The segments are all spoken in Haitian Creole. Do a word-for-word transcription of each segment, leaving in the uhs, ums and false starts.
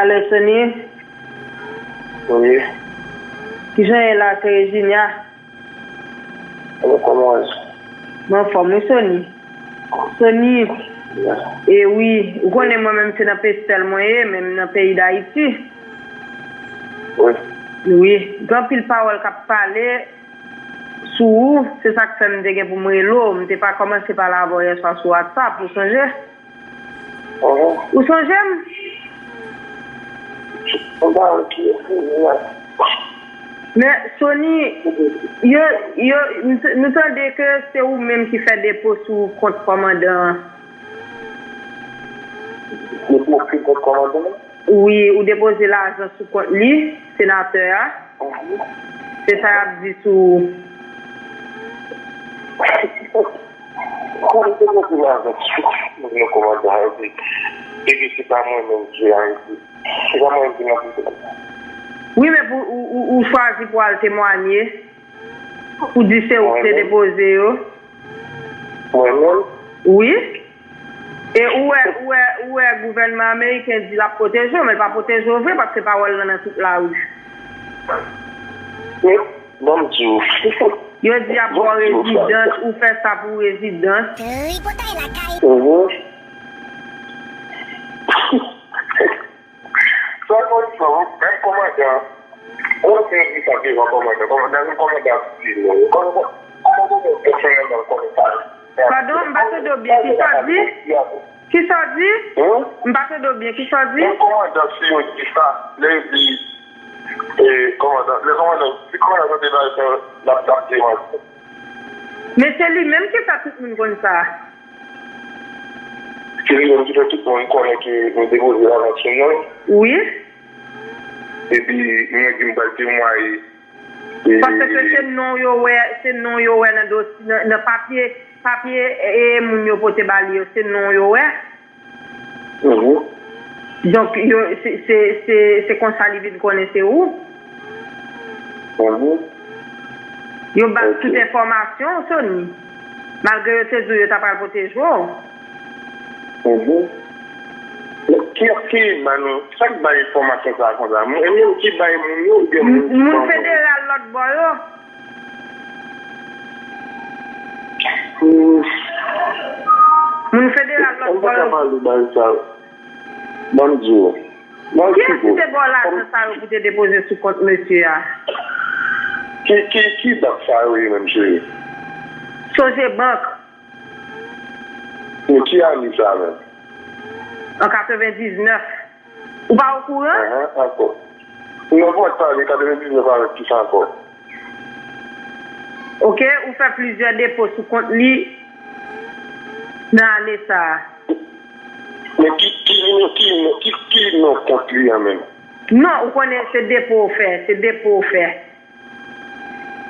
Alè, Sony. Wi. Kijan ye la, Terejinya? Alò, kòman w ye? Mwen anfòm, wi, Sony. Sony, e wi, ou konnen mwen menm se nan Pestèl mwen ye, menm nan peyi Dayiti. Wi. Wi, gen anpil pawòl k ap pale sou ou, se sa k fè m te gen pou m rele w. M te pa kòmanse pale avè w yèswa sou WhatsApp, ou sonje? Ou sonje m? Men, Sony, yo, yo, nou tande ke se ou menm ki fè depo sou kont kòmandan an. Depo sou kont kòmandan an? Wi, ou depoze lajan sou kont li, senatè a. Se sa y ap di sou ou. Kòm se mwen ki lajan sou kont kòmandan an, epi, epi se pa mwen menm ki Ayiti. Se pa mwen menm ki nan prizon. Wi, men pou ou, ou, ou chwazi pou al temwanye, pou di se ou ki te depoze yo. Mwen menm? Wi. E ou wè, ou wè, ou wè gouvènman ameriken di l ap pwoteje w, men l pa pwoteje w vre, paske pawòl lan nan tout lari. Men, ban m di w. Yo di y ap ba w rezidans, ou fè sa pou rezidans. Tripotay lakay. Mhm. Sèl kondisyon, menm kòmandan, ou wè si yo di sa devan kòmandan, kòmandan, menm kòmandan ap di nou, kòmandan, kòmandan pèsonèlman l konnen sa. Padon, m pa tande w byen, kisa w di? Kisa w di? Hmm? M pa tande w byen, kisa w di? Menm kòmandan, si yo di sa, lè yo di, e, kòmandan, lè kòmandan, si kòmandan tande bagay sa, l ap, l ap demanti. Men se li menm ki fè tout moun konn sa. Se li menm ki fè tout moun konnen ke nou depoze lajan sou non l. Wi. Epi, mwen di m pral temwaye. E paske se non yo wè, se non yo wè nan dosye, nan, nan papye, papye, e, moun yo pote ba li yo, se non yo wè. Mhm. Donk, yo, se, se, se, se konsa li vin konnen se ou. Mhm. Yo ba tout enfòmasyon w, Sony. Malgre yo te di w yo ta pral pwoteje w. Mhm. Men kiyès ki ba nou, sa k bay enfòmasyon sa a konsa? Moun, e moun ki bay moun yo, oubyen moun ki ban moun? Moun federal lòt bò yo. Hmm. Moun federal lòt bò yo. M pa ka pale bagay sa yo. Ban m di w. Kiyès ki te ba w lajan sa yo pou te depoze sou kont mesye a? Ki, ki, ki bank sa yo ye menm, cheri? Sogebank. Men ki ane sa menm? An katrevendiznèf. Ou pa okouran? Ahan, ankò. Non, fò w pale katrevendiznèf avèk kisa ankò? Oke, ou fè plizyè depo sou kont li nan ane sa a. Men ki, ki nimewo, ki, ki, ki non kont li an menm? Non, ou konnen se depo w fè, se depo w fè.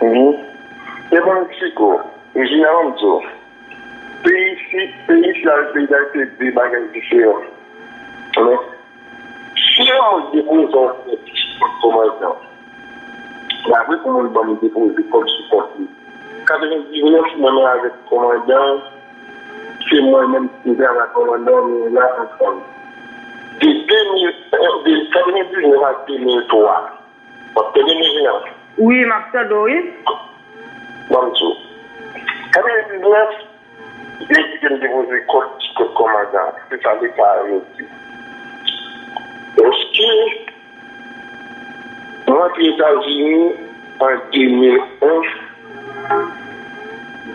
Mhm. E ban m eksplike w. Regina, ban m di w. Peyi isit, peyi isit avèk peyi Dayiti se de bagay diferan. Men, si yon moun depoze yon kont sou kont kòmandan, dapre pou moun ban m depoze kòb sou kont li. Katrevendiznèf, mwen menm avèk kòmandan, se mwen menm ki travay ak kòmandan, nou la ansanm. De de mil en, de katrevendiznèf a de mil twa. W ap tande m, Regina? Wi, m ap tande w, wi. Ban m di w. Katrevendiznèf, yo di ke m depoze kòb sou kont kòmandan. Se sa Leta a yo di. Èske m rantre Etazini an de mil en,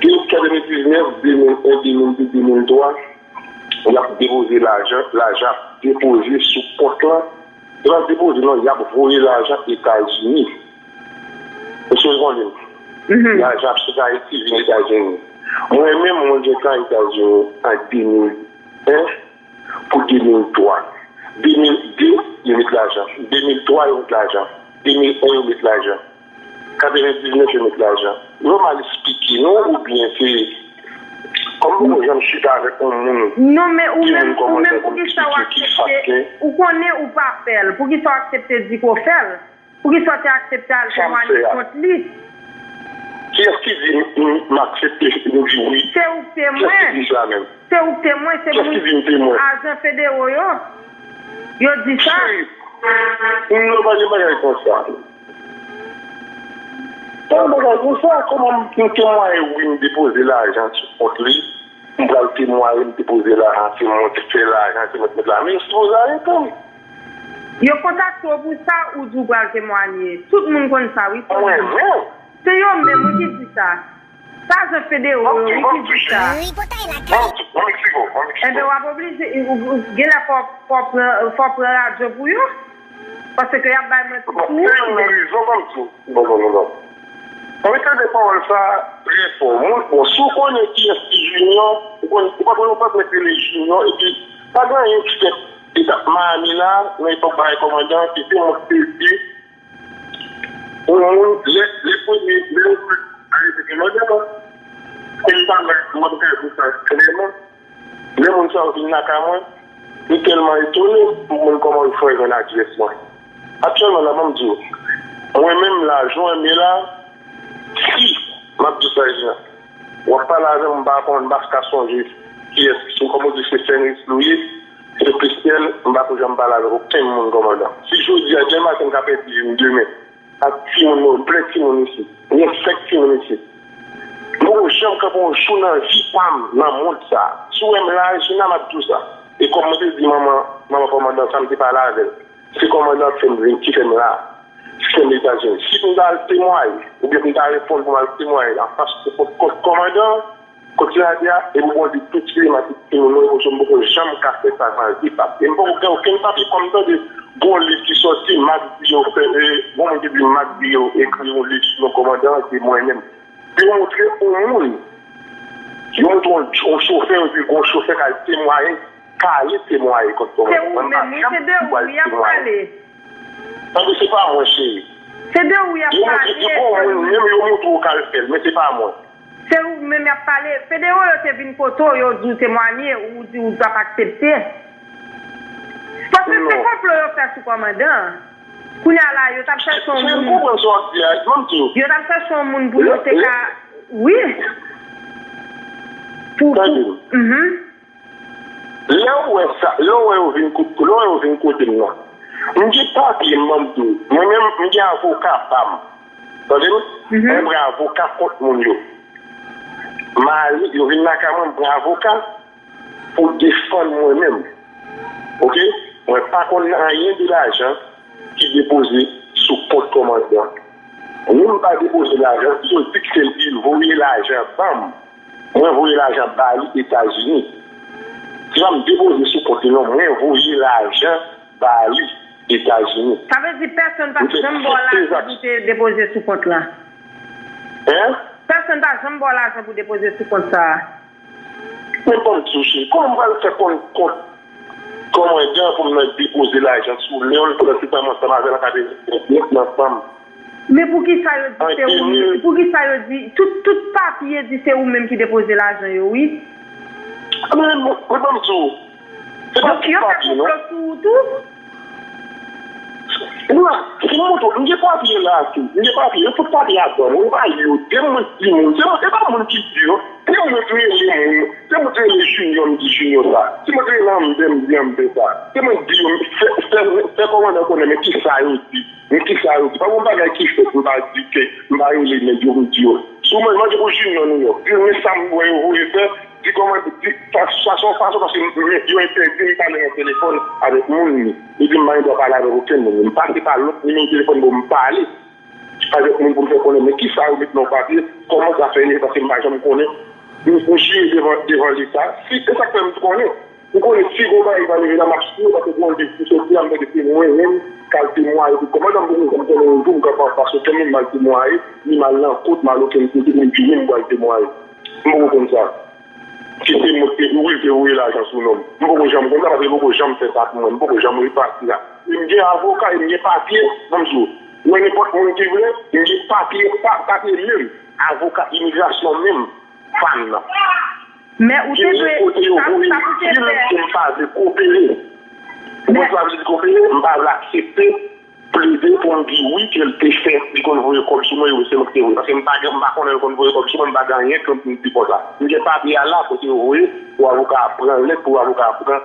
de katrevendiznèf, de mil en, de mil de, de mil twa, y ap depoze lajan, lajan ap depoze sou kont lan. Se pa depoze non, y ap voye lajan Etazini. Mesye, w konnen m. Mhm. Lajan ap sot Ayiti vin Etazini. Mwen menm, mwen gentan Etazini an de mil en pou de mil twa. De mil de, yo met lajan. De mil twa, yo met lajan. De mil en, yo met lajan. Katrevendiznèf, yo met lajan. Yo mal eksplike nou, oubyen se kòm nou janm chita avèk yon moun. Non, men ou menm, ou menm, poukisa w aksepte, ou konnen ou pa fè l, poukisa w aksepte di ke w fè l? Poukisa w te aksepte al temwanye kont li? Kiyès ki di m, m, m aksepte, m di wi? Se ou k temwen. Kiyès ki di sa menm? Se ou k temwen, se moun, ajan federo yo. Yo di sa. Cheri, Non, pa gen bagay konsa. Pa gen bagay konsa. Kòman m temwaye wi, m depoze lajan sou kont li. M pral temwaye, m depoze lajan, se mwen ki fè lajan, se mwen ki met la. Men yo sipoze arete m. Yo kontakte w pou sa, ou di w pral temwaye. Tout moun konn sa, wi. Mwen, non. Se yo menm, wi, ki di sa. Sa se Federo, wi, ki di sa. Enben, w ap oblije, ou, ou, genlè fò, fò pran, fò pran radyo pou yo. Paske y ap bay manti sou ou. Bon, se youn nan rezon, ban m di w. Bon, bon, bon, bon. Mwen tande pawòl sa trè fò. Moun, bon, si w konnen kiyès ki Junior, ou konn, ou pa konn, ou pa konn rele Junior, epi pa gen anyen ki fèt etap Miami la, nan epòk bagay kòmandan, se te mwen ki te di, yon moun, lè, lè premye, lè yo arete kòmandan an, e m pa wè, mwen te di sa klèman, lè moun sa yo vin lakay mwen, m tèlman etone pou konn kòman yo fè jwenn adrès mwen. Aktyèlman la, ban m di w, mwen menm la, jan w wè m ye la, si, m ap di sa, Jina, w ap pale avè m, m pa konn, m pa ka sonje kiyès, si w kòm w di se Fenris Louis, se Christian, m pa ko janm pale avèk okenn moun kòmandan. Si jodi a, demen maten m ka pèdi vi m demen, ak timoun mwen, m plen timoun isit. M gen senk timoun isit. M poko janm kanpe yon jou nan vi pa m nan mond sa. Si w wè m la, Jina, m ap di w sa. E kòm mwen te di manman, manman kòmandan sa, m te pale avè l. Se kòmandan ki fè m vin, ki fè m la. Ki fè m Etazini. Si m ta al temwaye, oubyen m ta reponn pou m al temwaye anfas pou kont, kont kòmandan, kont senatè a, e pou Bondye touye m ak tout timoun mwen, paske m poko janm ka fè sa nan vi pa m. E m poko gen okenn papye. Kòm m tande gon liv ki sòti, Mac Dio fè, e, gon moun ki di Mac Dio ekri yon liv sou non kòmandan an, se mwen menm. Yo montre yon moun, yo montre yon, yon chofè, yo di gon chofè k al temwaye, k ale temwaye kont kòmandan. Se ou menm, wi, se de ou y ap pale. Tande, se pa mwen, cheri. Se de ou y ap pale. Yo montre, di gon moun, menm yo montre w k al fè l, men se pa mwen. Se ou menm y ap pale. Federo yo te vin kote w, yo di w temwaye, ou di w t ap aksepte. Paske se konplo yo fè sou kòmandan an. Kounye a la, yo t ap chèche yon moun. Yo t ap chèche yon moun pou yo te ka, wi. Pou, pou, mhm. Lè w wè sa, lè w wè yo vin kote, lè w wè yo vin kote m nan, m gen papye m, ban m di w. Mwen menm, m gen avoka pa m. Tande m? Mwen pran avoka kont moun yo. M ale, yo vin lakay mwen, m pran avoka pou defann mwen menm. Oke? Mwen pa konn anyen de lajan ki depoze sou kont kòmandan. Ni m pa depoze lajan, yo di k se li voye lajan ban m. Mwen voye lajan ba li Etazini. Se pa m depoze sou kont li non, mwen voye lajan ba li Etazini. Sa vle di pèsonn pa janm ba w lajan pou te depoze sou kont la? Hein? Pèsonn pa janm ba w lajan pou depoze sou kont sa a? Men ban m di w, cheri, kòman m pral fè konn kont kòmandan pou m nan depoze lajan sou Leon pandan se tan m ansanm avè l an katrevensenk nan fanm? Men poukisa yo di se ou, poukisa yo di, tout, tout papye di se ou menm ki depoze lajan yo, wi. Men, men ban m di w, se pa tout papye, non. Donk, yo fè konplo sou ou tou? Non, si m montre w, m gen papye la tou. M gen papye, yo tout papye a ban mwen, m pa li yo. Se mwen ki di moun, se mwen, se pa moun ki di yo. Se mwen ki rele moun, se mwen ki rele Junior, m di Junior sa. Se mwen ki rele Anbè, m di Anbè sa. Se mwen ki di yo, fè, fè, fè kòmandan konnen, men kisa yo di. Men kisa yo di. Pa gen yon bagay ki fèt, m pa di ke, m pa rele nèg yo, m di yo. Si w mande pou Junior Nouyòk, di l men sa m wè yo voye fè, di kòman, di, sa, sa se yon fason, paske m, m, yo entèdi m pale nan telefòn avèk moun ni. Yo di m pa gen dwa pale avèk okenn moun. M pase pa lòt nimewo telefòn pou m pale avèk moun pou m fè konnen, men kisa yo met nan papye, kòman sa fè ye, paske m pa janm konnen. M, m jire devan, devan Leta. Si, e sa k fè m konnen. Ou konnen si gon bagay pa rive la, m ap siyen, paske gon liv ki soti la, m tande se mwen menm k al temwaye pou kòmandan, m poko janm konnen yon jou m ka pa pase okenn moun, m al temwaye, ni m al nan kot, m al okenn kote pou m di wi m pral temwaye. M poko konn sa. Ki se mwen ki te, wi, te voye lajan sou non m. M poko janm konn sa, paske yo poko janm fè sa pou mwen, m poko janm repase la. E m gen avoka, e m gen papye, ban m di w, mwen nenpòt moun ki vle, m gen papye, pa, papye menm, avoka imigrasyon menm, pa m nan. Men ou te dwe, sa, sa pou te fè. Si m pa vle kopere. Ou konn sa vle di kopere? M pa vle aksepte plede pou m di wi ke l te fè, li konn voye kòb sou mwen, wi, se mwen ki te voye. Paske m pa gen, m pa konnen l konn voye kòb sou mwen, m pa gen anyen ke m di konsa. M gen papye a la, kote yo voye, pou avoka a pran lèt, pou avoka a pran,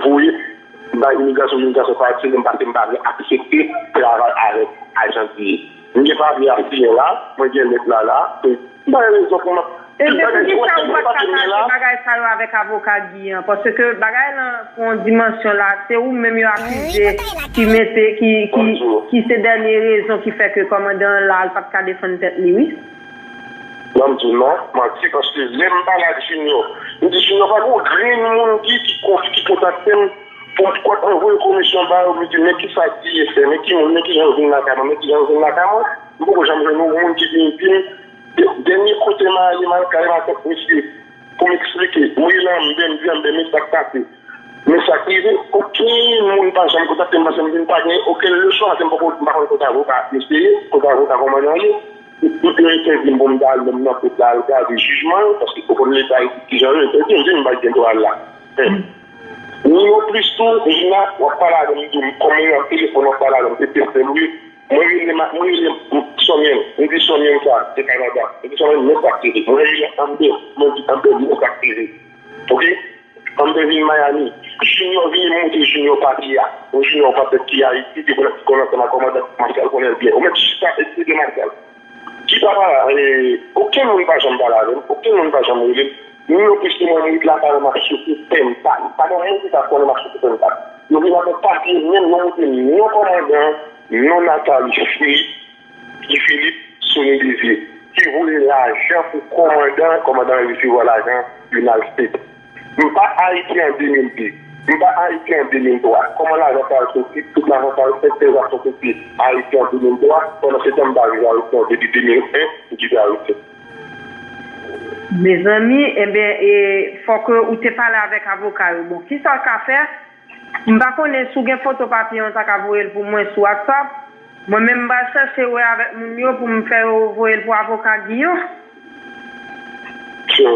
voye. M bay imigrasyon, imigrasyon pa aksepte, m pase m pa vle aksepte travay avèk Ajanti. M gen papye a siyen la, mwen gen lèt la la, m bay rezon pou m ap. Ebyen, poukisa ou pa t ka pale bagay sa yo avèk avoka Guy an? Paske bagay lan pran yon dimansyon la, se ou menm yo akize ki mete, ki, ki, ki se dènye rezon ki fè ke kòmandan an la, l pa t ka defann tèt li, wi. Non, m di w non, manti, paske lè m pale ak Junior, m di Junior pa gen yon grenn moun ki, ki konf-, ki kontakte m pou m kwè mwen voye komisyon ba yo, m di men kisa Guy fè, men ki moun, men kijan l vin lakay mwen, men kijan l vin lakay mwen. M poko janm jwenn yon moun ki vin di m dè-, dènye kote m ale, m al kay matant misye pou m eksplike. Wi, la, m byen, m byen, m byen, men sa k pase. Men sa k rive, okenn moun pa janm kontakte m, paske m di m pa gen okenn leson, paske m poko, m pa konn kote avoka misye ye, kote avoka kòmandan ye. Yo entèdi m pou m ta al menm nan kote la al gade jijman yo, paske ou konn Leta isit kijan yo entèdi m, di m pa gen dwa al la. Ni yo plis tou, Jina, w ap pale avè m, di m kòman w ap telefòn, w ap pale avè m, se tèltèl ou ye. Mwen rele, mwen rele Sonyen, m di Sonyen sa, se Kanada. M di Sonyen, men sa k rive. Mwen rele Amber, mwen di Amber, men sa k rive. Oke? Kòm te vin Miami, Junior vini montre Junior papye a. Yon Junior patèt ki Ayiti, ki konn, ki konn ansanm ak kòmandan Masyal, konnen l byen. Ou mèt chita eksplike Masyal. Ki papa, eh, okenn moun pa janm pale avè m, okenn moun pa janm rele m. Moun yo plis ke mwen, m ret lakay mwen, m ap soufri pèn pa m. Pa gen moun ki ta konnen m ap soufri pèn pa m. Yo vin avèk papye, menm yo montre m non kòmandan, non Nathalie Philippe, Guy Philippe, Sony Désir, ki voye lajan pou kòmandan, kòmandan an resevwa lajan United States. M pa Ayiti an de mil de, m pa Ayiti an de mil twa. Kòman lajan sa yo soti, tout lajan sa yo, sèt trezò soti Ayiti an de mil twa, pandan se tan m pa viv Ayiti an depi de mil en, m kite Ayiti. Mezanmi, ebyen, e, fòk ou te pale avèk avoka yo. Bon, kisa w ka fè? M pa konnen si w gen foto papye an, w ta ka voye l pou mwen sou WhatsApp. Mwen menm, m pral chèche wè avèk moun yo pou m fè yo voye l pou avoka Guy yo. So,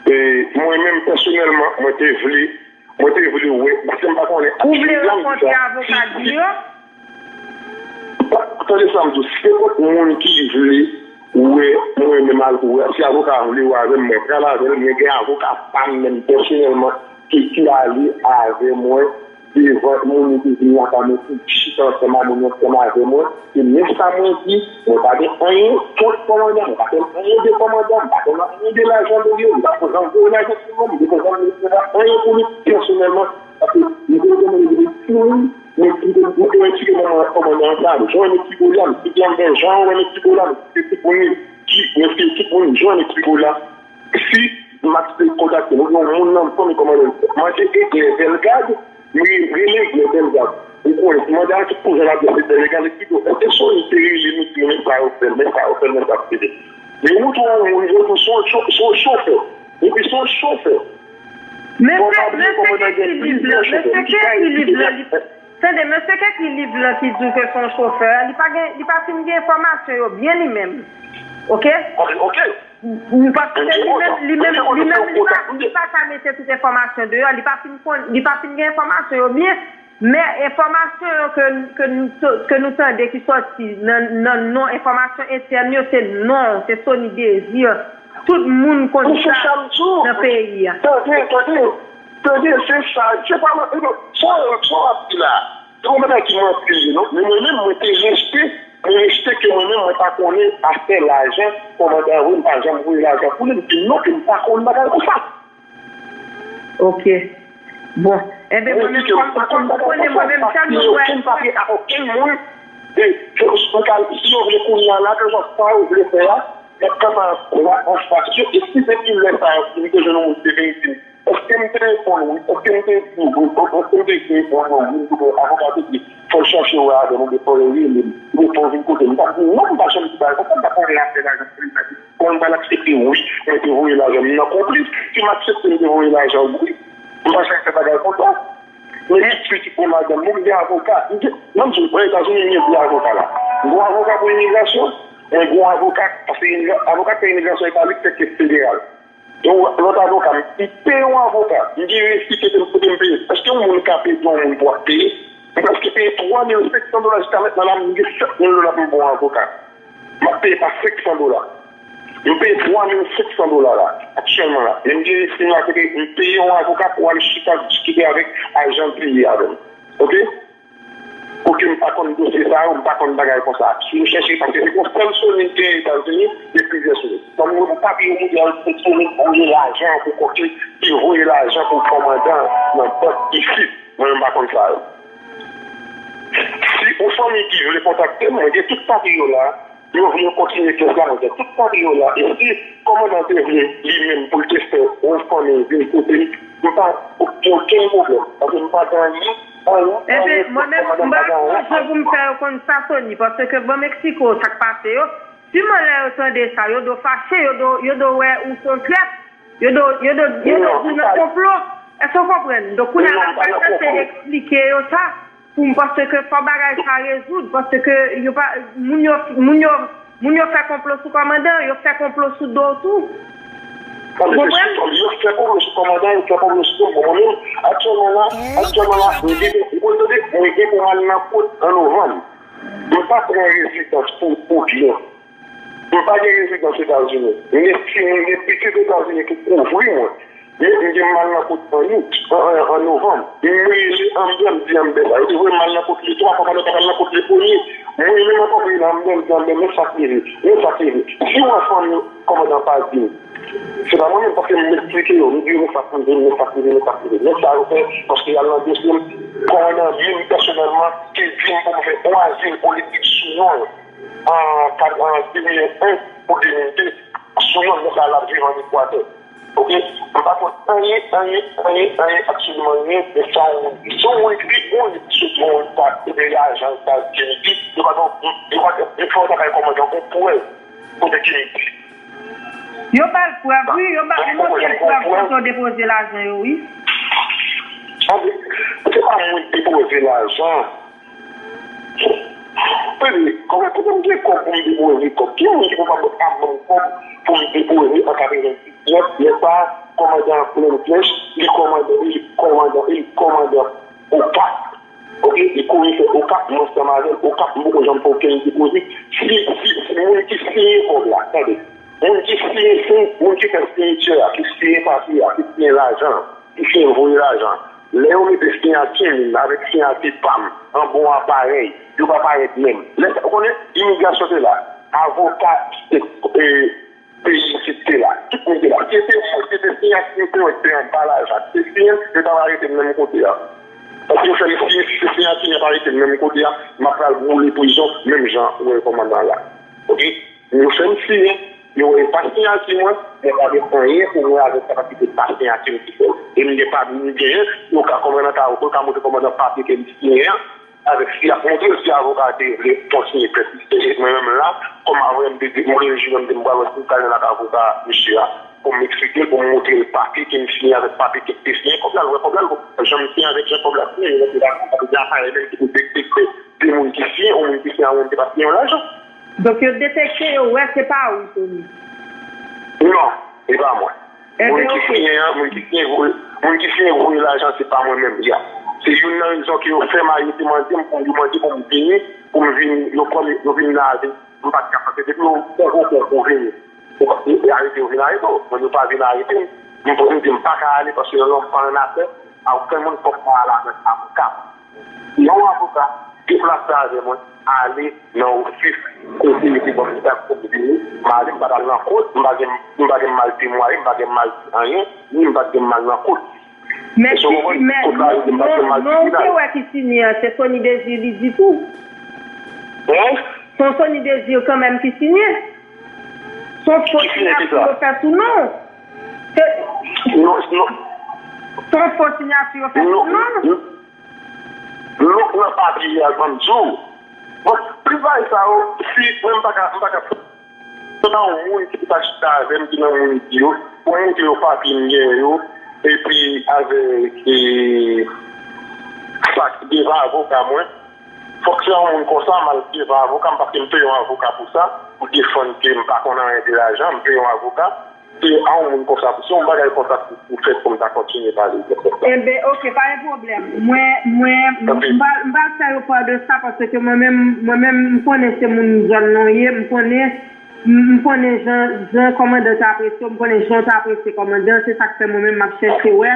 e, mwen menm, pèsonèlman, mwen te vle, mwen te vle wè, paske m pa konnen. Ou vle rankontre avoka Guy yo? Tande sa m di w, se nenpòt moun ki vle wè mwen menm al wè, si avoka a vle wè avè m, mwen pral avè l, men gen avoka pa m menm pèsonèlman ki, ki ale avè mwen devan moun yo ki vin lakay mwen pou chita ansanm ak moun yo ansanm avè mwen. E men sa mwen di, mwen pa gen anyen kont kòmandan, mwen pa konn anyen de kòmandan, mwen pa konn anyen de lajan de li, mwen pa konn anyen de lajan de li, mwen pa konn anyen pou li pèsonèlman, paske m te konnen li te timoun, men m te, m te etidye nan kòmandan an sa, jan w wè nèg Ti Gola, m te jan w wè nèg Ti Gola, m te timoun ki, m te timoun, jan w wè nèg Ti Gola. Si m ap kontakte m, oubyen yon moun nan fanmi kòmandan, mande eklè Bèlgad, m re-, rele eklè Bèlgad. Ou konnen, mande a tout kouzèn ladrès eklè Bèlgad, li di, èske Sony te rele nou, di nou, men sa yo fè l, men sa yo fè l, men sa yo fè l. Men ou tou, yon moun, ou tou, se yon cho-, se yon chofè. Epi se yon chofè. Mesye, mesye k ekri liv lan, mesye k ekri liv lan, li, tande, mesye k ekri liv lan ki di w ke se yon chofè, li pa gen, li pa fin gen enfòmasyon yo byen li menm. Oke? Oke. Paske li menm, li menm, li menm, li pa, li pa ka mete tout enfòmasyon deyò, li pa fin konn, li pa fin gen enfòmasyon yo byen, men enfòmasyon yo ke, ke nou, ke nou tande ki sòti nan, nan non, enfòmasyon entèn yo, se non, se Sony Désir. Tout moun konn sa nan peyi a. Tande, tande, tande, se sa, se pa, sa, sa w ap di la. Se yon bagay ki manti li ye, non. Men mwen menm, mwen te rejte, mwen rejte ke mwen menm, mwen pa konnen afè lajan, kòmandan voye, m pa janm voye lajan pou li, m di non, ke m pa konn bagay konsa. Oke. Bon. Enben, mwen menm, kòm, kòm ou konnen, mwen menm, tèlman m wè. Okenn papye a okenn moun, e, ke, si yo vle kounye a la, ke sa yo vle fè a, y ap kanpe an, an fas yo, e si depi lè sa a, si m te jwenn yon moun ki te vin di m, èske m te reponn wi? Èske m te di wi? Èske m te di reponn wi? M di, bon, avoka te di, fò l chache wè avè m, oubyen fò l rele m, oubyen fò l vin kote m. M pa di non, m pa janm di bagay konsa, m pa konnen afè lajan pou li sa. Kòm m pa aksepte wi, mwen te voye lajan m nan konplis. Si m aksepte m te voye lajan wi, m pa janm fè bagay konsa. Men tout swit pou madanm mwen, m gen avoka. M gen, nan m di w, Etazini, m gen de avoka la. M gen yon avoka pou imigrasyon, mwen gen yon avoka, paske imigra-, avoka k fè imigrasyon, e pa li k fè kès federal. Yon lòt avoka, m peye yon avoka. M gen resi kote m, kote m peye. Èske yon moun ka peye yon moun pou ap peye? M prèske peye twa mil senk san dola jiska mentnan la, m gen sèt mil dola pou m pran yon avoka. M ap peye pa senk san dola. M peye twa mil senk san dola la. aktyèlman la. Men m gen estime la kote m peye yon avoka pou al chita diskite avèk ajan peyi avè m. Oke? Kote m pa konn dosye sa yo, m pa konn bagay konsa. Si m chèche, paske se yon sèl Sony k gen Etazini, gen plizyè Sony. Kòm yo pa gen yon modèl pou Sony voye lajan pou kote, ki voye lajan pou kòmandan nan bank isit, mwen menm m pa konn sa yo. Si yon fanmi ki vle kontakte m, mwen gen tout papye yo la, yo vle kontinye kès la, mwen gen tout papye yo la. E si kòmandan te vle li menm pou l te fè yon fanmi vin kote m, m pa gen okenn pwoblèm. Paske m pa gen anyen, anyen, anyen kont kòmandan, m pa gen anyen. Ebyen, mwen menm, m pa gen anyen. Jan pou m fè yo konn sa, Sony, paske bon Meksiko, sa k pase yo, siman lè yo tande sa, yo do fache, yo do, yo do wè ou se yon trèt, yo do, yo do, yo do di w nan konplo. Èske w konprann? Donk, kounye a la, m pral tante eksplike yo sa. Pou m, paske fò bagay sa rezoud, paske yo pa, moun yo, moun yo, moun yo fè konplo sou kòmandan, yo fè konplo sou do w tou. Ou konprann? Yo fè konplo sou kòmandan, yo fè konplo sou do m. Mwen menm, aktyèlman la, aktyèlman la, mwen gen, ou konn tande, mwen gen pou m al nan kot an novanm. Mwen pa pran rezidans pou, pou byen. Mwen pa gen rezidans Etazini. Men si mwen gen pitit Etazini ki kouvri mwen, men m gen mal nan kot an out, an, an, an novanm. M rele Amber, m di Amber sa. Yo te voye mal nan kot li twa fwa, fadè pa mal nan kot li premye. Mwen menm ankò m rele Amber, m di Amber, men sa k rive, men sa k rive. Si w wè fanmi kòmandan pa di m, se pa mwen menm, paske m eksplike yo, m di yo, men sa k rive, men sa k rive, men sa k rive. Men sa yo fè, paske y al nan dosye m, kòmandan menm pèsonèlman te di m pou m fè yon azil politik sou non l. An, an de mil en pou de mil de, sou yon nèg la, l ap viv ann Ekwatè. Oke? M pa konn anyen, anyen, anyen, anyen, absoliman anyen de sa w di. Si w ekri, bon, li sot yon leta, epi lajan Etazini, yo pa gen, yo pa gen, yo fè yon travay kòmandan, yon prèv kote ki li di. Yo ba l prèv, wi, yo ba, yo montre l prèv kote w depoze lajan yo, wi. Tande, se pa mwen k depoze lajan. Tande, kòman, kote m gen kòb pou m depoze kòb? Ki moun ki pou pa ap ban m kòb pou m depoze an katrevenndisnèf, lè sa a, kòmandan an plen flèch, li kòmandan, li kòmandan, li kòmandan Okap. Oke, li komisè Okap, mwen ansanm avè l, Okap, m poko janm fè okenn depoze. Si, si, si moun ki siyen kòb la, tande, moun ki siyen, si, moun ki fè siyen chè a, ki siyen papye a, ki siyen lajan an, ki siyen voye lajan an, lè yo mete siyati m avèk siyati pa m an bon aparèy, yo pa parèt menm. Lè sa, ou konnen, imigrasyon te la, avoka, e, peyi isit te la. Tout moun te la. Si se te mwen, si se te siyati m te wè k te anba lajan, si se siyen, yo t ap arete m menm kote a. Paske yo fè m siyen, si se siyati m, y ap arete m menm kote a, m ap pral woule prizon, menm jan ou wè kòmandan la. Oke? Yo fè m siyen, yo wè e pa siyati mwen, mwen pa gen anyen pou mwen avèk sa, paske se pa siyati m ki fè l. E m gen pa, m genyen, yo ka kòmandan ta, yo ka montre kòmandan papye ke m siyen an, avèk si y ap montre l, si avoka a te vle kontinye pèsiste, e mwen menm la, kòm avoka m te di, m rele jimè m, m te m pral wè si m ka jwenn ak avoka misye a, pou m eksplike l, pou m montre l papye ke m siyen avèk papye ke m te siyen, kòb la, l wè kòb la, l wè jan m siyen avèk jan kòb la siyen, yo montre l, sa vle di aparèy menm ki pou detekte de moun ki siyen, yon moun ki siyen, yon moun ki pa siyen yon lajan. Donk, yo detekte, yo wè se pa ou, Tony. Non, e pa mwen. Moun ki siyen an, moun ki siyen voye, moun ki siyen voye lajan, se pa mwen menm, ya. Se youn nan rezon ke yo fè m ale te mande m, pou yo mande pou m vini, pou m vin, yo pran m, yo vin nan avè m, m pa t ka pase. Depi yo konvoke w pou vini, yo pa, yo arete, yo vin arete w. Mwen, yo pa vin arete m. M, m di m pa ka ale paske yon nonm pa annafè a okenn moun, fòk mwen al avèk avoka. Yon avoka deplase avè mwen, ale nan ofis kote yo te ban m dat pou m vini. M ale, m pa t al nan kot, m pa gen, m pa gen mal temwaye, m pa gen mal di anyen, ni m pa t gen mal nan kot. Men, men non, non, ou te wè ki siyen an, se Sony Désir li di tou. Hein? Se yon Sony Désir kanmenm ki siyen. Se yon fo siyati yo fè sou non. Se, non, non. Se yon fo siyati yo fè sou non. Lòk nan papye a, ban m di w. Bon, plis bagay sa yo, si mwen m pa ka, m pa ka, se pa yon moun ki ta chita avè m, ki nan moun di yo, pou montre yo papye m gen yo, epi avèk, e, sa ki devan avoka mwen, fòk se yon moun konsa, m al devan avoka m, paske m peye yon avoka pou sa, pou defann ke m pa konn anyen de lajan, m peye yon avoka. Se a yon moun konsa, se yon bagay konsa pou, pou fèt pou m ta kontinye pale de fèt la. Enben, oke, pa gen pwoblèm. Mwen, mwen, m, m pral, m pral fè yo pa de sa, paske mwen menm, mwen menm, m konnen se moun zòn nan w ye, m konnen, M m konnen jan jan kòmandan te apresye w, m konnen jan w te apresye kòmandan, se sa k fè mwen menm m ap chèche wè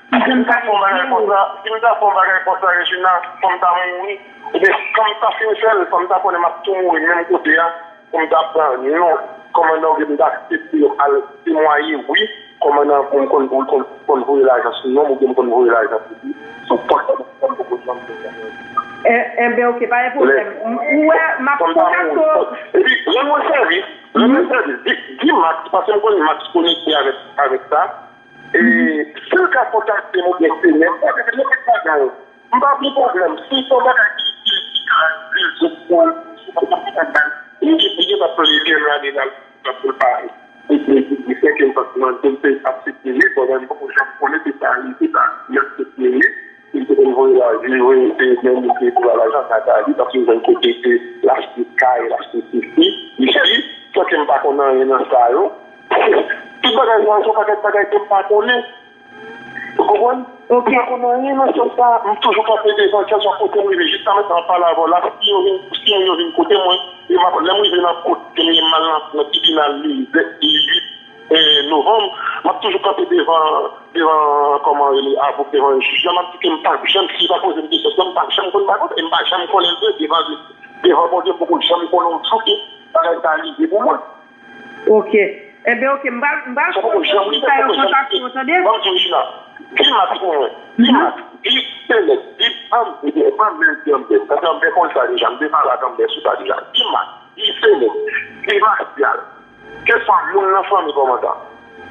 si jan m ka ede w. Si m ta fè yon bagay konsa, si m ta fè yon bagay konsa, Regina, fò m ta mouri. Ebyen, fò m ta fin fè l, fò m ta konnen m ap tou mouri menm kote a, pou m ta pran non kòmandan oubyen m ta aksepte yo al temwaye, wi, kòmandan pou m konn, pou m konn, konn voye lajan sou non m oubyen m konn voye lajan sou li, sou pòs la, m poko janm fè sa. E- Enben, oke, pa gen pwoblèm. M- Ou wè, m ap kontakte w. Epi, rann mwen sèvis, rann mwen sèvis. Di, di Max, paske m konnen Max konekte avèk, avèk sa. E, si l ka kontakte m oubyen se nèg, sa vle di nenpòt bagay. M pa gen pwoblèm. Si se yon bagay ki, ki, ki ka rezoud pou, pou, pou, pou, pou, li, li gen pa plede m la deja, l ap pou l pare. Li, li, li, li fè ke l pa mande m pe aksepte li, bon, mwen, m poko janm konnen se sa li, se sa li aksepte li. Li te konn voye la, li voye, se menm li te pou la lajan, sa ta li, paske l jwenn kote ke l achte kay, l achte sesi, isi, san ke m pa konn anyen nan sa yo. Tout bagay sa yo, se yon pakèt bagay ke m pa konnen. Ou konprann? M pa konn anyen nan sans sa. M toujou kanpe devan, kèlswa kote m rive. Jiska mentnan, m ap pale avè w la, si yo vin, si yo vin kote mwen, e m ap, lè m rive nan kot ke m ye m al nan, nan tribinal le, le uit, eh, novanm, m ap toujou kanpe devan, devan, kòman rele, avok, devan jij la, m ap di ke m pa janm, si yo pa poze m kesyon sa, m pa janm konn bagay, e m pa janm konnen l vre, devan, devan Bondye, m poko janm konnen yon jou ke bagay sa rive pou mwen. Ok. Enben, ok, m pral, m pral fè yon sa yo kontakte w, tande? Ban m di w, Jina, di Max pou mwen. Di Max, di Selèk, di Anbè, Anbè, di Anbè. Paske Anbè konn sa deja, m te pale ak Anbè sou sa deja. Di Max, di Selèk, di Masyal. Kèlswa moun nan fanmi kòmandan.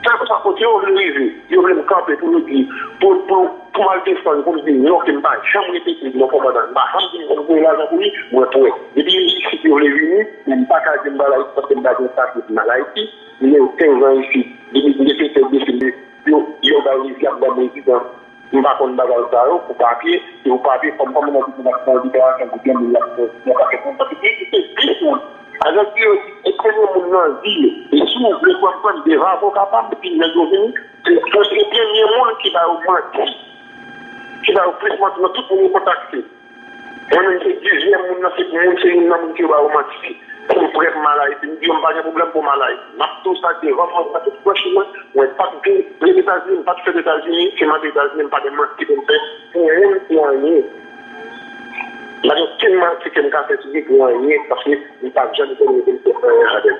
Kèlkeswa kote yo vle rive, yo vle m kanpe pou yo di, pou, pou, pou m al defann, pou m di non, ke m pa janm repete non kòmandan, m pa janm di m konn voye lajan pou li, mwen prè. Depi isit yo vle vini, men m pa ka di m pral Ayiti paske m pa gen papye pou m al Ayiti. M gen kenz an isit. Depi m te fè tèt de fil, yo, yo bay viza, y ap ban m rezidans. M pa konn bagay sa yo, pou papye, se pou papye, kòm kòmandan di pou m ap pran liberasyon pou gen moun y ap fè yon pakèt moun. Paske te ekziste dis moun. Avèk yo, e premye moun nan vil. E si w vle kwè m, kwè m, devan avoka pa m, depi nèg yo vini, se, se premye moun ki ba yo manti. Ki ba yo plis manti nan tout moun yo kontakte. Mwen menm se dizyèm moun nan, se moun, se youn nan moun ki yo ba yo manti. Pou m prè pou m al Ayiti, m di yo m pa gen pwoblèm pou m al Ayiti. M ap di w sa devan mwen, nan tout franchi mwen, mwen pa t vin ret Etazini, m pa t fèt Etazini, se m antre Etazini, m pa gen manti pou m fè pou moun, pou anyen. M pa gen okenn manti ke m ka fè sou li pou anyen, paske m pa t janm konnen pou m fè anyen avè l.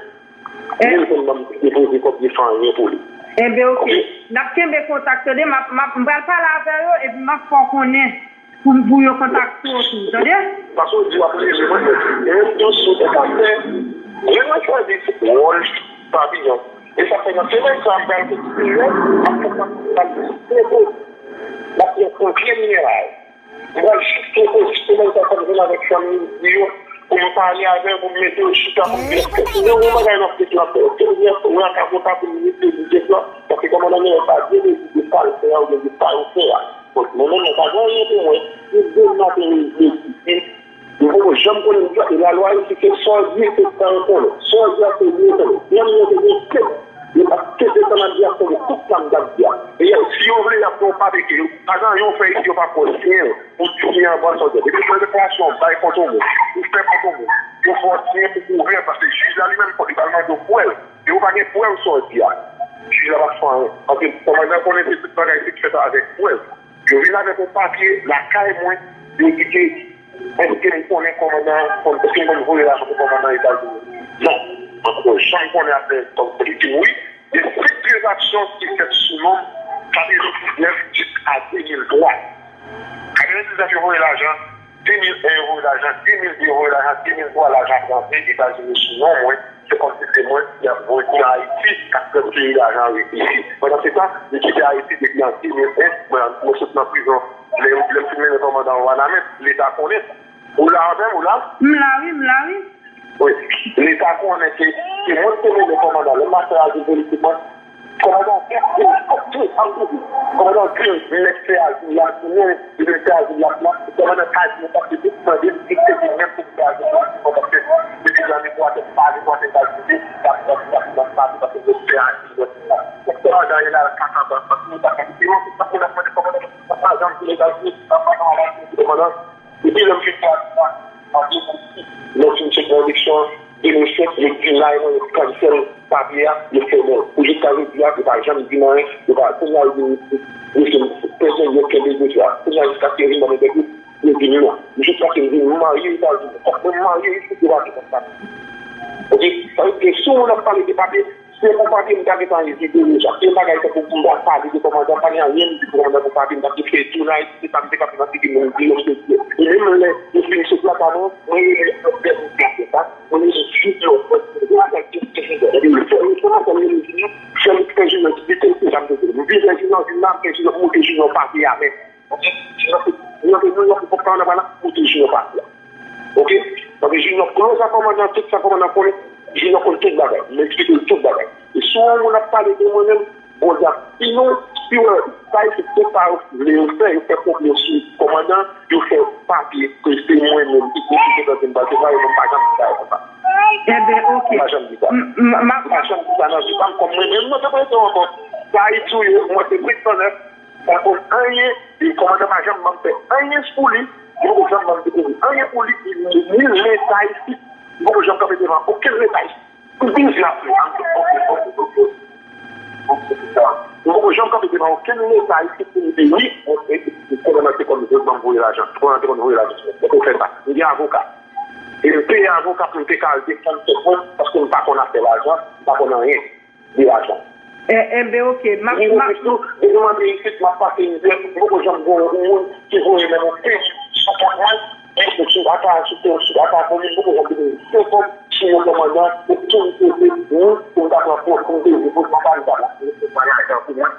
Ni l konn ban m depoze kòb, ni fè anyen pou li. Enben, oke. N ap kenbe kontak, tande, m ap, m ap, m pral pale avè yo, epi m ap fè w konnen. Pou, pou yo kontakte w tou, tande? Paske w di w ap leve mwen, men yon dosye ou te ka fè, lè mwen chwazi wòl papiyon. E sa fè nan semèn sa, m pral fè ti peyè, m ap fè sa, m pral jis poko, m ap pran pye miray. M pral jis poko, jis semèn sa, fò m jwenn avèk fanmi m, di yo, pou m pale avè yo, pou m mete yo chita, pou m di, èske si gen yon bagay nan fèt la, fè, èske gen yon rakabota pou m mete li devan, paske kòmandan Noël pa byen rezide sa l fè a, oubyen de sa yo fè a. Bon, mwen menm, mwen pa gen anyen pou mwen. Depi demen maten, mwen vle di, m poko janm konnen, e lalwa isit, se sa w di, se sa yo konnen. Sa w di a, se li yo konnen. Menm mwen te gen tèt, yo t ap tete sa m ap di a, konnen tout sa m t ap di a. E si yo vle, y ap fè yon papye ke yo, pa gen anyen yo fè isit, yo pa pran siyen pou di siyen an ba sa w di a. Depi yo fè deklarasyon, bay kont yon moun, ou fè kont yon moun, yo fè w siyen pou kouvè, paske jij la li menm, fòk li pral mande w prèv. E ou pa gen prèv sa w di a. Jij la p ap fè anyen. Paske kòmandan konnen se tout bagay se fèt avèk prèv. Yo vin avèk yon papye lakay mwen, yo di ke èske m konnen kòmandan, èske m konn voye lajan pou kòmandan Etazini? Non, mwen poko janm konnen afè kòm politik, wi. Gen senk tranzaksyon ki fèt sou non m, katrevendiznèf jiska de mil twa. Katrevendiznèf yo voye lajan, de mil en yo voye lajan, de mil de yo voye lajan, de mil twa lajan ap rantre Etazini sou non mwen, se kòmsi se mwen ki ap voye nan Ayiti, k ap transfere lajan an isit. Pandan se tan, li kite Ayiti depi an de mil en, mwen, mwen sot nan prizon, lè, lè m fin mennen kòmandan an Wanament, Leta konnen. Ou la avè m, ou la? M la, wi, m la, wi. Wi. Leta konnen ke se mwen ki te mennen kòmandan, lè m ap fè azil politikman, kòmandan di, di, di, di, kòmandan di, nèg fè azil la, di, nèg fè azil la, la, kòmandan ka di, paske tout mande m, di, se li menm pou fè azil la, paske depi jan Ekwatè, pa Ekwatè, pa Jide, pa, pa, pa, pa, pa, pa, pa, fè azil la, kòmandan e la, kaka, pa, pa, pa, pa, pa, pa, pa, pa, pa, janm di Etazini, pa, pa, pa, pa, pa, kòmandan, epi lè m fin fè azil la, lè m fin chèk nan eleksyon, an, de mil sèt, yo deny mwen, yo cancel papye a, yo fèmen l. Pou jiska jodi a, yo pa janm di m anyen, yo pa, kounye a, yo di m, yo se prezidan, yo kenbe dosye a. Kounye a, jiskaske yo vin ban m entèvyou, yo di m non. Jiskaske m vin marye Etazini. Fòk mwen marye isit, yo pa di konsa. Oke? Sa vle di ke si yon moun ap pale de papye, se pou papye m ta gentan ezite deja. Se yon bagay tankou pou m ta pale de kòmandan, pa gen anyen m di pou kòmandan pou papye, m t ap di fè tou night, se sa m te ka fè nan figi moun, di yo m te di. E menm lè yo fin sot lakay mwen, mwen rele lòt dènye gade sa, mwen rele Junior, mwen di, "Mwen ap di, se Junior." Epi, fè yon kòmandan, mwen rele Junior, fè li fè Junior, di, "Tèl, tèl, sa m te di." M vin fè Junior, vin la, m fè Junior, m montre Junior papye a menm. Oke? Junior te, Junior te New York, pou kòmandan pa la, kote Junior pati a. Oke? Paske Junior close a kòmandan, tout sa kòmandan konnen, Junior konn tout bagay. M eksplike l tout bagay. E si yon moun ap pale de mwen menm, Bondye ap pini w, si w wè sa isit, tout sa yo vle yo fè, yo fè konplo sou kòmandan, yo fè papye ke se mwen menm ki deside tande m pral te travay, mwen pa janm di sa yo konsa. Enben, oke. M pa janm di sa. M pa janm di sa nan vi pa m kòm mwen menm, mwen te prete ankò. Sa Ayiti w ye, mwen se Brick Sannèf, pa konn anyen, e kòmandan pa janm ban m fè anyen pou li, li poko janm ban m dekouvi anyen pou li, ni leta isit, li poko janm kanpe devan okenn leta isit. Pou biznis la, li poko janm kanpe devan okenn leta isit pou li di wi, kòmandan te konn voye, ban m voye lajan, kòmandan te konn voye lajan, mwen te fè sa, m gen avoka. E m peye avoka pou m te ka al defann tèt mwen, paske m pa konn afè lajan, m pa konn anyen. De lajan. Enben, oke. M ap, m ap. Depi mwen vin isit, m ap pase mizè, m poko janm gen yon moun ki voye menm yon peyi sou kont mwen, men sou ata, sou tè, sou ata komin, m poko janm gen yon senkòm sou yon kòmandan, pou tou m peze, wi, pou m ta pran pòz, pou m peze, pou m pa li pa la, pou m pa la, pou mwen.